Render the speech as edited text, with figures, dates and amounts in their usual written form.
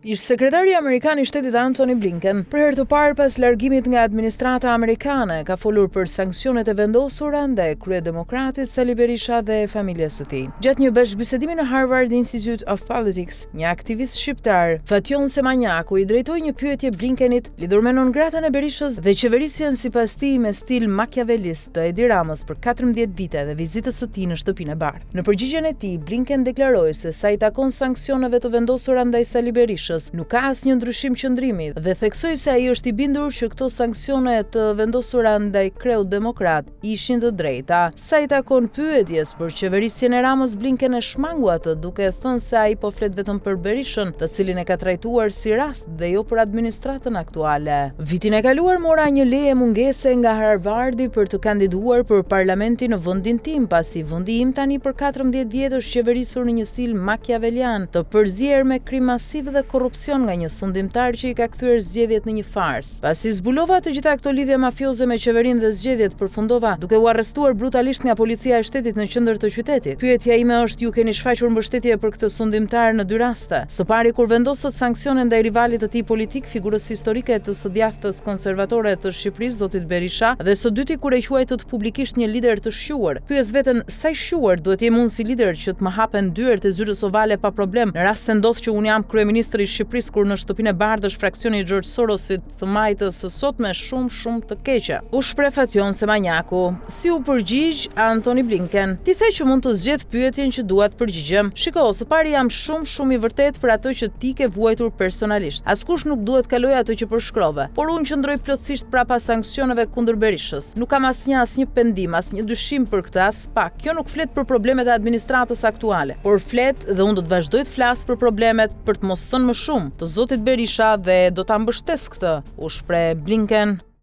Ish-sekretari amerikan i Shtetit Antony Blinken, për herë të parë pas largimit nga administrata amerikane, ka folur për sanksionet e vendosura ndaj kryedemokratit Sali Berisha dhe familjes së tij. Gjatë një bashkëbisedimi në Harvard Institute of Politics, një aktivist shqiptar, Fatjon Semanjaku, i drejtoi një pyetje Blinkenit lidhur me non gratën e Berishës dhe qeverisjen sipas tij me stil makiavelist të Edi Ramës për 14 vite dhe vizitës së tij në Shtëpinë e Bardhë. Në përgjigjen e tij, Blinken deklaroi se sa i takon sanksioneve të vendosura ndaj Sali Berishës, nuk ka asnjë ndryshim qëndrimi dhe theksoi se ai është i bindur që këto sanksione të vendosura ndaj kreut demokrat ishin të drejta. Sa i takon pyetjes për qeverisjen e Ramës, Blinken e shmangu atë duke thënë se ai po flet vetëm për Berishën, të cilin e ka trajtuar si rast dhe jo për administratën aktuale. Vitin e kaluar mora një leje mungese nga Harvardi për të kandiduar për parlamentin në vendin tim, pasi vendi im tani për 14 vjet është qeverisur në një stil makiavelian, të përzier me krim masiv dhe korrupsion nga një sundimtar që i ka kthyer zgjedhjet në një farsë. Pasi zbulova të gjitha këto lidhje mafioze me qeverinë dhe zgjedhjet, përfundova duke u arrestuar brutalisht nga policia e shtetit në qendër të qytetit. Pyetja ime është ju keni shfaqur mbështetje për këtë sundimtar në dy raste. Së pari kur vendosët sanksione ndaj rivalit të tij politik, figurës historike të së djathtës konservatore të Shqipërisë, zotit Berisha, dhe së dyti kur e quajtët publikisht një lider të shquar. Pyes veten sa i shquar duhet të jem unë si lider që të më hapen dyert e zyrës ovale pa problem në rast se ndodh që unë jam kryeministër i Shqipërisë kur në Shtëpinë e Bardhë është fraksioni i Xhorxh Sorosit të majtës së sotme shumë shumë të keqe. U shpreh Fatjon Semanjaku. Si u përgjigj Antony Blinken? Ti the që mund të zgjedh pyetjen që dua të përgjigjem. Shiko, së pari jam shumë shumë i vërtetë për atë që ti ke vuajtur personalisht. Askush nuk duhet të kalojë atë që përshkrove. Por unë qëndroj plotësisht prapa sanksioneve kundër Berishës. Nuk kam asnjë asnjë pendim, asnjë dyshim për këtë, aspak. Kjo nuk flet për problemet e administratës aktuale, por flet dhe unë do të vazhdoj të flas për problemet, për të mos thënë më shumë, të zotit Berisha dhe do ta mbështes këtë, u shpreh Blinken.